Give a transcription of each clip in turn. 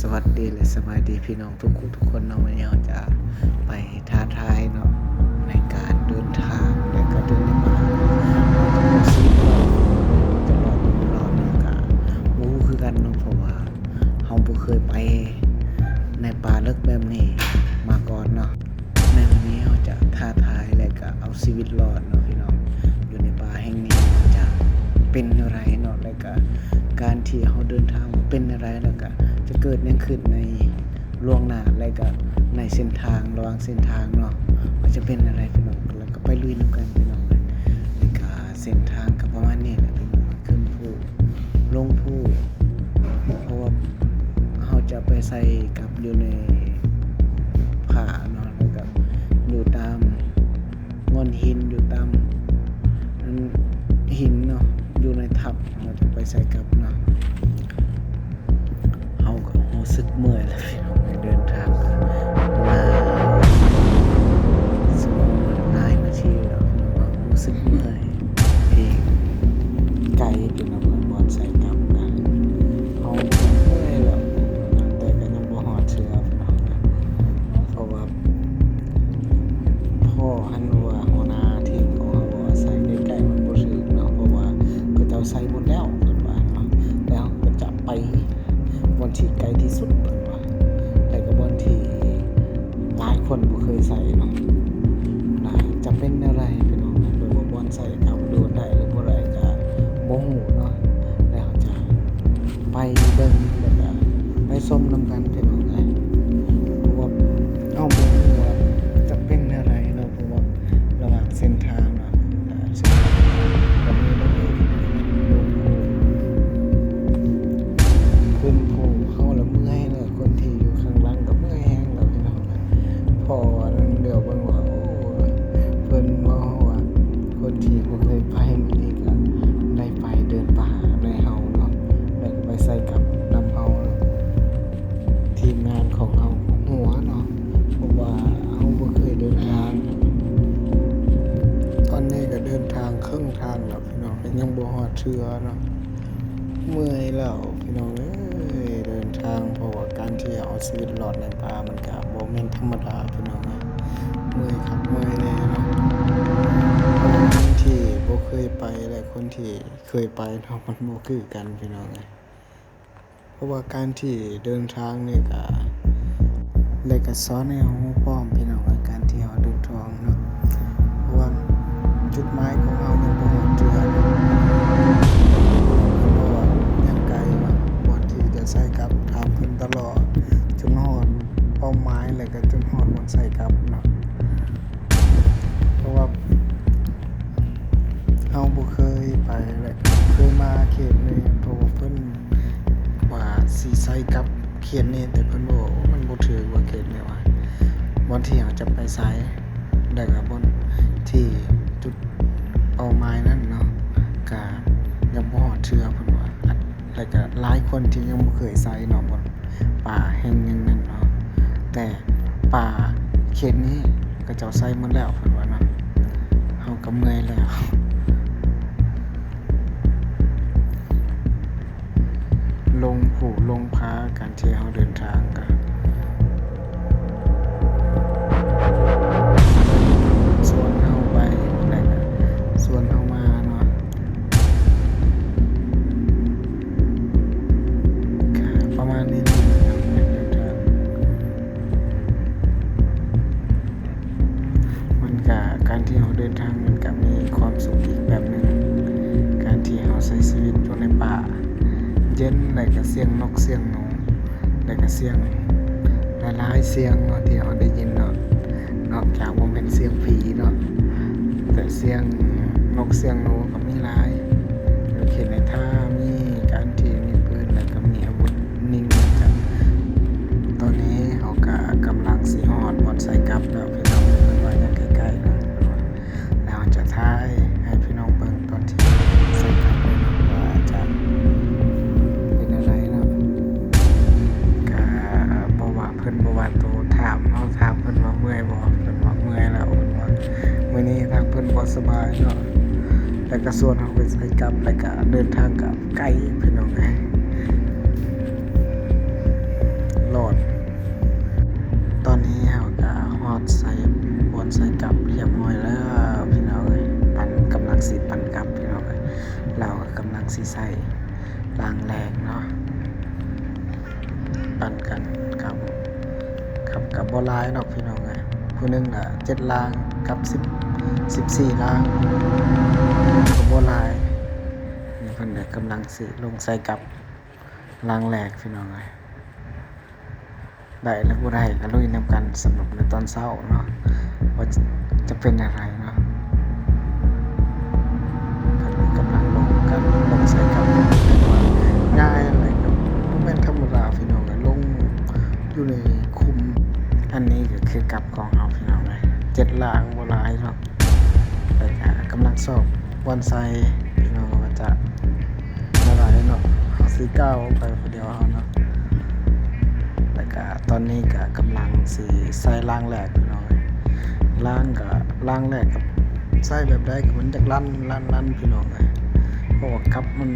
ສະຫວັດດີ ແລະ ສະບາຍດີພີ່ນ້ອງທຸກຜູ້ທຸກຄົນເນາະ. ມື້ນີ້ເຮົາຈະໄປທ້າທາຍເນາະ ໃນການເດີນທາງ ແລະ ກະເດີນໃນປ່າເນາະ. ເຮົາຈະບໍ່ຊິເຮົາຈະລອດ ຫຼື ບໍ່ລອດ ເຮົາກະບໍ່ຮູ້ຄືກັນເນາະ ເພາະວ່າເຮົາບໍ່ເຄີຍໄປໃນປ່າເລິກແບບນີ້ມາກ່ອນເນາະ. ໃນມື້ນີ້ເຮົາຈະທ້າທາຍ ແລະ ກະເອົາຊີວິດລອດເນາະພີ່ນ້ອງ ຢູ່ໃນປ່າແຫ່ງນີ້ຈະເປັນແນວໃດເນາະ ແລະ ກະການທີ່ເຮົາເດີນທາງວ່າເປັນແນວໃດ ແລ້ວກະຈະເກີດຫຍັງຂຶ້ນໃນລ່ວງໜ້າ ແລະ ກະໃນເສັ້ນທາງ ລະຫວ່າງເສັ້ນທາງເນາະ ວ່າຈະເປັນແນວໃດພີ່ນ້ອງ. ແລ້ວກະໄປລຸຍນຳກັນພີ່ນ້ອງ. ແລ້ວກະເສັ້ນທາງກະປະມານນີ້ແຫຼະພີ່ນ້ອງ ຂຶ້ນພູ ລົງພູ ເພາະວ່າເຮົາຈະໄປໃສ່ກັບຢູ່ໃນຜາເນາະ ແລ້ວກະຢູ່ຕາມງ່ອນຫີນ ຢູ່ຕາມອັນຫີນເນາະ ຢູ່ໃນຖ້ຳ ເຮົາຈະໄປໃສ່ກັບເນາະ. ເຮົາກໍຮູ້ສຶກເມື່ອຍແລ້ວພີ່ນ້ອງ ໄດ້ເດີນທາງຫຼາຍຊົ່ວໂມງ ຫຼາຍນາທີແລ້ວ ເຮົາກໍຮູ້ສຶກເມື່ອຍ ທີ່ໄກພີ່ນ້ອງ ບ່ອນໃສ່ກັບນະ ເຮົາເມື່ອຍແລ້ວ ແຕ່ກໍຍັງບໍ່ຮອດເທື່ອພີ່ນ້ອງ ເພາະວ່າພໍຫັ້ນວ່າຫົວໜ້າທີມຂອງເຮົາວ່າໃສ່ໃກ້ໆມັນບໍ່ຖືກເນາະ ເພາະວ່າເຂົາເຈົ້າໃສ່ໝົດແລ້ວເພິ່ນວ່າເນາະ ແລ້ວເຮົາກໍຈະໄປບ່ອນທີ່ໄກທີ່ສຸດເພິ່ນວ່າ ແລ້ວກໍບ່ອນທີ່ ຫຼາຍຄົນບໍ່ເຄີຍໃສ່ເນາະ ນາຈະເປັນແນວໃດພີ່ນ້ອງ ເບິ່ງວ່າບ່ອນໃສ່ກັບໂດນໄດ້ຫຼືບໍ່ໄດ້ ກະບໍ່ຮູ້ເນາະ. ແລ້ວເຮົາຈະໄປເບິ່ງ ແລ້ວກະໄປຊົມນຳກັນພີ່ນ້ອງເອີຍ ເພາະວ່າເຮົາບໍ່ຮູ້ວ່າຈະເປັນແນວໃດເນາະ ເພາະວ່າລະຫວ່າງເສັ້ນທາງເນາະ ກະຊິ ກະມີແບບລົງພູ ຂຶ້ນພູ ເຮົາລະເມື່ອຍເນາະ ຄົນທີ່ຢູ່ຂ້າງຫຼັງກໍເມື່ອຍແຮງແລ້ວພີ່ນ້ອງ ເພາະວ່າດຽວເບິ່ງວ່າ ໂອ້ ເພິ່ນເວົ້າວ່າຄົນທີ່ບໍ່ເຄີຍໄປມື້ນີ້ກໍໄດ້ໄປເດີນປ່ານຳເຮົາເນາະ ແລ້ວກໍໄປໃສ່ກັບນຳເຮົາເນາະ ທີມງານຂອງເຮົາຫົວເນາະ ເພາະວ່າເຮົາບໍ່ເຄີຍເດີນທາງ ຕອນນີ້ກໍເດີນທາງເຄິ່ງທາງແລ້ວພີ່ນ້ອງ ຍັງບໍ່ຮອດເທື່ອເນາະ. ເມື່ອຍແລ້ວພີ່ນ້ອງເອີຍ ເດີນທາງ ເພາະວ່າການທີ່ເອົາຊີວິດລອດໃນປ່າ ມັນກະບໍ່ແມ່ນທຳມະດາພີ່ນ້ອງເອີຍ ເມື່ອຍຄັກເມື່ອຍແນ່ເນາະ ເພາະວ່າຄົນທີ່ບໍ່ເຄີຍໄປ ແລະ ຄົນທີ່ເຄີຍໄປເນາະ ມັນບໍ່ຄືກັນພີ່ນ້ອງເອີຍ ເພາະວ່າການທີ່ເດີນທາງນີ້ກະ ແລະ ກະສອນໃຫ້ເຮົາຮູ້ພ້ອມພີ່ນ້ອງເອີຍ ການທີ່ເຮົາເດີນທາງເນາະ ເພາະວ່າຈຸດໝາຍຂອງເຮົາຍັງບໍ່ຮອດເທື່ອ ເພາະວ່າຍັງໄກເນາະ ບ່ອນທີ່ຈະໃສ່ກັບ ຖາມເພິ່ນຕະຫຼອດ ຈົນຮອດເປົ້າໝາຍ ແລະ ກະຈົນຮອດບ່ອນໃສ່ກັບເນາະ ເພາະວ່າເຮົາບໍ່ເຄີຍໄປ ແລະ ເຄີຍມາເຂດນີ້ ເພາະວ່າເພິ່ນ ວ່າຊິໃສ່ກັບເຂດນີ້ ແຕ່ເພິ່ນບອກວ່າມັນບໍ່ຖືກວ່າເຂດນີ້ວ່າ ບ່ອນທີ່ເຮົາຈະໄປໃສ່ ແລ້ວກະບ່ອນທີ່ຈຸດເປົ້າໝາຍນັ້ນເນາະ ກະຍັງບໍ່ຮອດເທື່ອເພິ່ນວ່າ ແລ້ວກະຫຼາຍຄົນທີ່ຍັງບໍ່ເຄີຍໃສ່ເນາະ ບ່ອນປ່າແຫ່ງໜຶ່ງນັ້ນເນາະ ແຕ່ປ່າເຂດນີ້ເຂົາເຈົ້າໃສ່ໝົດແລ້ວເພິ່ນວ່າເນາະ ເຮົາກະເມື່ອຍແລ້ວ. ລົງພູລົງຜາ ການທີ່ເຮົາເດີນທາງກະຊວນເຮົາໄປ ແລ້ວກະຊວນເຮົາມາເນາະ ກະປະມານນີ້ແຫຼະ ການເດີນທາງ. ມັນກະ ການທີ່ເຮົາເດີນທາງມັນກະມີຄວາມສຸກອີກແບບໜຶ່ງ ການທີ່ເຮົາໃຊ້ຊີວິດຢູ່ໃນປ່າເຢັນ ແລ້ວກະສຽງນົກສຽງໜູ ແລ້ວກະສຽງຫຼາຍໆສຽງເນາະ ທີ່ເຮົາໄດ້ຍິນເນາະ ນອກຈາກບໍ່ແມ່ນສຽງຜີເນາະ ແຕ່ສຽງນົກສຽງໜູກະມີຫຼາຍ ຢູ່ເຂດໃນຖ້າມີການທີ່ມີປືນ ແລ້ວກະມີອາວຸດຍິງກັນ. ຕອນນີ້ເຮົາກະກຳລັງຊິຮອດບ່ອນໃສ່ກັບແລ້ວ ພີ່ນ້ອງ ເພິ່ນວ່າຍັງໃກ້ໆເນາະ ແລ້ວເຮົາຈະຖ່າຍໃຫ້ພີ່ນ້ອງເບິ່ງຕອນທີ່ໃສ່ກັບເລີຍເນາະ ວ່າຈະເປັນແນວໃດເນາະ ກະບໍ່ວ່າ ເພິ່ນບໍ່ວ່າໂຕ ຖາມເຮົາ ຖາມເພິ່ນວ່າເມື່ອຍບໍ່ ເພິ່ນວ່າເມື່ອຍແລ້ວ ເພິ່ນວ່າມື້ນີ້ທາງເພິ່ນບໍ່ສະບາຍເນາະ ແລ້ວກະຊວນເຮົາໄປໃສ່ກັບ ແລ້ວກະເດີນທາງກະໄກພີ່ນ້ອງເອີຍ ກ ປັນກັນ ຄັບ ຄັບ ກໍບໍ່ຫຼາຍດອກພີ່ນ້ອງເອີຍ ຜູ້ໜຶ່ງລະເຈັດລາງກັບສິບ ສິບສີ່ລາງ ກໍບໍ່ຫຼາຍ. ນີ້ເພິ່ນກໍກຳລັງຊິລົງໃສ່ກັບລາງແລກພີ່ນ້ອງເອີຍ. ໄດ້ ຫຼື ບໍ່ໄດ້ ກໍລຸຍນຳກັນສຳລັບໃນຕອນເຊົ້າເນາະ ວ່າຈະເປັນແນວໃດເນາະ. ເພິ່ນກຳລັງລົງກັນ ລົງໃສ່ກັນ ແຕ່ວ່າງ່າຍ ແລະ ກໍບໍ່ແມ່ນທຳມະດາພີ່ນ້ອງເອີຍ ລົງຢູ່ໃນຂຸມ. ອັນນີ້ກໍຄືກັບຂອງເຮົາພີ່ນ້ອງເອີຍ ເຈັດລາງ ບໍ່ຫຼາຍເນາະ. ແລ້ວກະກຳລັງຊອກບ່ອນໃສ່ພີ່ນ້ອງ ວ່າຈະເທົ່າໃດເນາະ ເຮົາຊິກ້າວໄປຜູ້ດຽວເຮົາເນາະ. ແລ້ວກະຕອນນີ້ກະກຳລັງຊິໃສ່ລາງແລກພີ່ນ້ອງ ລາງກະ ລາງແລກກະໃສ່ແບບໃດກະມັນຢາກລັນ ລັນ ລັນພີ່ນ້ອງເອີຍ ເພາະວ່າກັບມັນ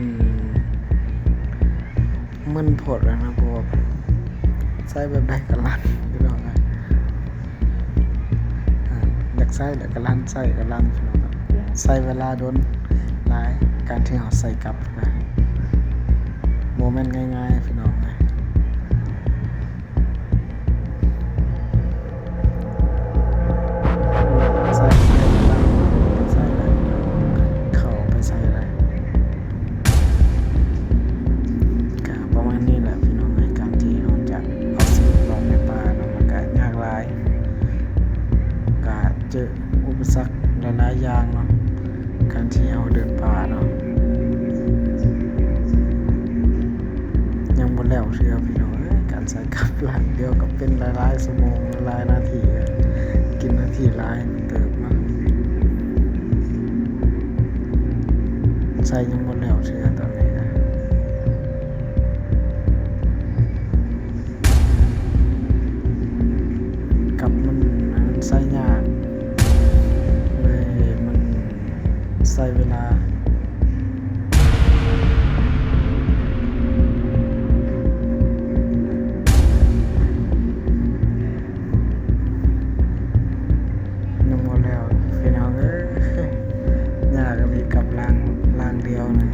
ມຶນໂພດແລ້ວນະ ເພາະວ່າໃຊ້ແບບໃດກໍລັນພີ່ນ້ອງເອີຍ. ອາ ຢາກໃຊ້ແລ້ວກໍລັນ ໃຊ້ກໍລັນພີ່ນ້ອງເອີຍ. ໃຊ້ເວລາດົນຫຼາຍ ການທີ່ເຮົາໃສ່ກັບນະ ບໍ່ແມ່ນງ່າຍໆ ພີ່ນ້ອງເອີຍ. ໃສ່ ໃສ່ ໃສ່ແລ້ວ ເຂົ້າໄປໃສ່ແລ້ວ ກະປະມານນີ້ແຫຼະພີ່ນ້ອງເອີຍ. ການທີ່ເຮົາຈະເອົາຊີວິດລອດໃນປ່າເນາະ ມັນກະຍາກຫຼາຍ ກະເຈີອຸປະສັກຫຼາຍໆຢ່າງເນາະ. ການທີ່ເຮົາເດີນປ່າເນາະ ຍັງບໍ່ແລ້ວເທື່ອພີ່ນ້ອງເອີຍ. ການໃສ່ກັບລາງດຽວກໍເປັນຫຼາຍໆຊົ່ວໂມງ ຫຼາຍນາທີ ກິນນາທີຫຼາຍເຕີບເນາະ ໃສ່ຍັງບໍ່ແລ້ວເທື່ອຕອນນີ້ນະ. ກັບມັນ ມັນໃຊ້ຍາກເລີຍ ມັນໃຊ້ເວລາ. ຍັງບໍ່ແລ້ວພີ່ນ້ອງເອີຍ ຍາກອີ່ຫຼີກັບລາງ ລາງດຽວນະ.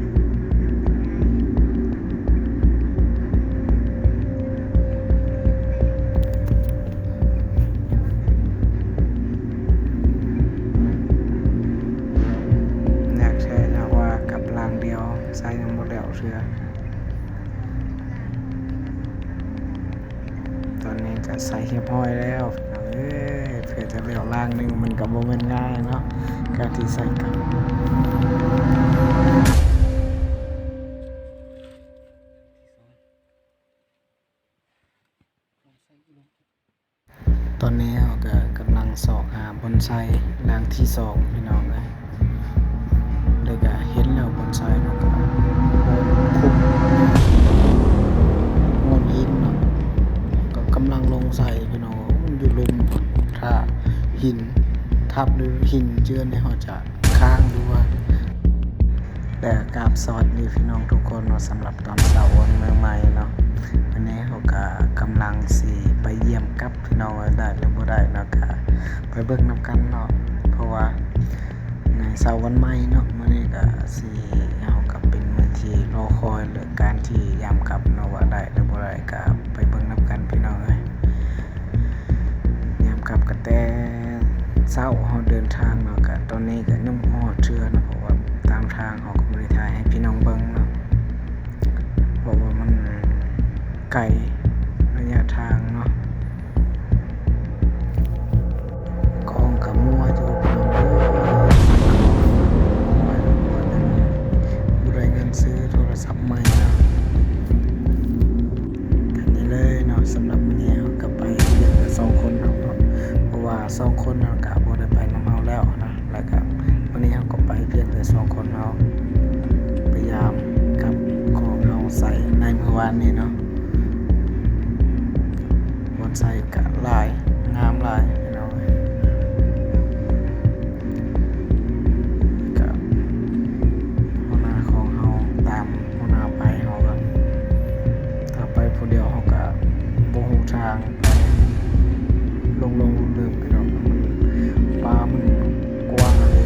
ຍາກແທ້ ຍາກວ່າກັບລາງດຽວ ໃຊ້ຍັງບໍ່ແລ້ວເທື່ອ. ຕອນນີ້ກໍໃສ່ຮຽບຮ້ອຍແລ້ວພີ່ນ້ອງເອີຍ ເພື່ອຈະແລ້ວລາງໜຶ່ງ ມັນກໍບໍ່ແມ່ນງ່າຍເນາະ ການທີ່ໃສ່ກັບ. ຕອນນີ້ເຮົາກໍກຳລັງຊອກຫາບ່ອນໃສ່ລາງທີສອງພີ່ນ້ອງເອີຍ. ແລ້ວກະເຫັນແລ້ວບ່ອນໃສ່ເນາະ ກໍໂອ້ ຂຸດ ໂງ່ນຫີນເນາະ ກໍກຳລັງລົງໃສ່ພີ່ນ້ອງ. ມັນຢູ່ລຸ່ມພຸ້ນ ຖ້າຫີນທັບ ຫຼື ຫີນເຈື່ອນນີ້ ເຮົາຈະຄ້າງ ຫຼືວ່າ ແລະ ກາບສະຫວັດດີພີ່ນ້ອງທຸກຄົນເນາະ ສຳລັບຕອນເຊົ້າວັນໃໝ່ໆເນາະ. ວັນນີ້ເຮົາກະກຳລັງຊິໄປຢ້ຽມກັບ ພີ່ນ້ອງເອີຍ ໄດ້ຫຼືບໍ່ໄດ້ເນາະ ກະໄປເບິ່ງນຳກັນເນາະ. ເພາະວ່າໃນເຊົ້າວັນໃໝ່ເນາະ ມື້ນີ້ກະຊິ ເຮົາກະເປັນມື້ທີ່ລໍຄອຍ ແລະ ການທີ່ຢາມກັບເນາະ ວ່າໄດ້ຫຼືບໍ່ໄດ້ ກະໄປເບິ່ງນຳກັນພີ່ນ້ອງເອີຍ. ຍາມກັບກະແຕ່ເຊົ້າເຮົາເດີນທາງເນາະ ກະຕອນນີ້ກະຍັງບໍ່ຮອດເທື່ອເນາະ ເພາະວ່າຕາມທາງເຮົາກະບໍ່ໄດ້ຖ່າຍໃຫ້ພີ່ນ້ອງເບິ່ງເນາະ ເພາະວ່າມັນ ໄກໄລຍະທາງເນາະ. ກ້ອງກະມົວຢູ່ພີ່ນ້ອງເອີຍ ບໍ່ໄດ້ເງິນຊື້ໂທລະສັບໃໝ່ເນາະ. ອັນນີ້ເລີຍເນາະ ສຳລັບມື້ນີ້ເຮົາກະໄປພຽງແຕ່ສອງຄົນເນາະ ເພາະວ່າສອງຄົນເຮົາກະບໍ່ໄດ້ໄປນຳເຮົາແລ້ວເນາະ. ແລ້ວກະມື້ນີ້ເຮົາກໍໄປພຽງແຕ່ສອງຄົນເນາະ ໄປຢາມກັບຂອງເຮົາໃສ່ໃນມື້ວານນີ້ເນາະ. ບ່ອນໃສ່ກະຫຼາຍ ງາມຫຼາຍພີ່ນ້ອງເອີຍ. ກະຫົວໜ້າຂອງເຮົາ ຕາມຫົວໜ້າໄປ ເຮົາກະ ຖ້າໄປຜູ້ດຽວເຮົາກະບໍ່ຮູ້ທາງ ໄປຫຼົງໆລືມໆ ພີ່ນ້ອງ ມັນ ປ່າມັນກວ້າງເລີຍ.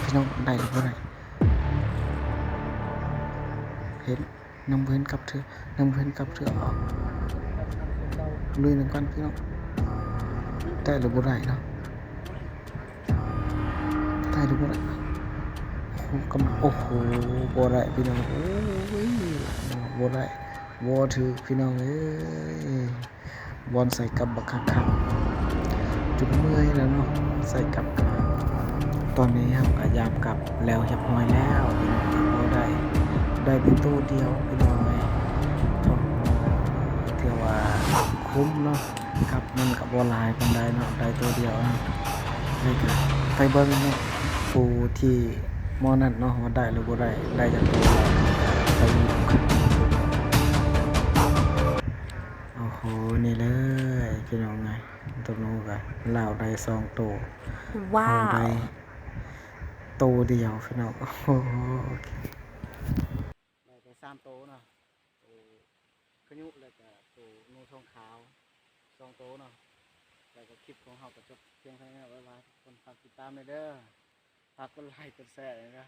ພີ່ນ້ອງ ໄດ້ຫຼືບໍ່ໄດ້? ເຫັນ ຍັງບໍ່ເຫັນກັບເທື່ອ ຍັງບໍ່ເຫັນກັບເທື່ອ. ລຸຍນຳກັນພີ່ນ້ອງ ໄດ້ຫຼືບໍ່ໄດ້ເນາະ? ໄດ້ຫຼືບໍ່ໄດ້? ໂອ້ໂຫ ກຳ ໂອ້ໂຫ ບໍ່ໄດ້ພີ່ນ້ອງ ໂອ້ຍ ບໍ່ໄດ້ ບໍ່ຖືກພີ່ນ້ອງເອີຍ. ວອນໃສ່ກັບບັກຄັກໆ ຈົນເມື່ອຍແລ້ວເນາະ ໃສ່ກັບ. ຕອນນີ້ເຮົາກະຢາມກັບແລ້ວຮຽບຮ້ອຍແລ້ວພີ່ນ້ອງ ບໍ່ໄດ້ ໄດ້ແຕ່ໂຕດຽວພີ່ນ້ອງເອີຍ. ຖືວ່າຄຸ້ມເນາະ ຄັບ ມັນກໍບໍ່ຫຼາຍປານໃດເນາະ ໄດ້ໂຕດຽວເນາະ. ນີ້ກໍໄປເບິ່ງເນາະ ຜູ້ທີ່ໝໍນັ້ນເນາະ ວ່າໄດ້ຫຼືບໍ່ໄດ້ ໄດ້ຈັກໂຕແລ້ວ ໄປເບິ່ງນຳກັນ. ໂອ້ໂຫ ນີ້ເລີຍພີ່ນ້ອງເອີຍ ໂຕໜູກໍລາວໄດ້ສອງໂຕ ວ້າວ ເຮົາໄດ້ໂຕດຽວພີ່ນ້ອງ. ໂອ້ໂຫ ໄດ້ໄປສາມໂຕເນາະ ໂຕຂະຍຸ ແລ້ວກະໂຕໜູທອງຂາວສອງໂຕເນາະ. ແລ້ວກະຄລິບຂອງເຮົາກໍຈົບພຽງເທົ່ານີ້ເນາະ ບາຍບາຍທຸກຄົນ. ຝາກຕິດຕາມແດ່ເດີ ຝາກກົດໄລກົດແຊແດ່ເດີ.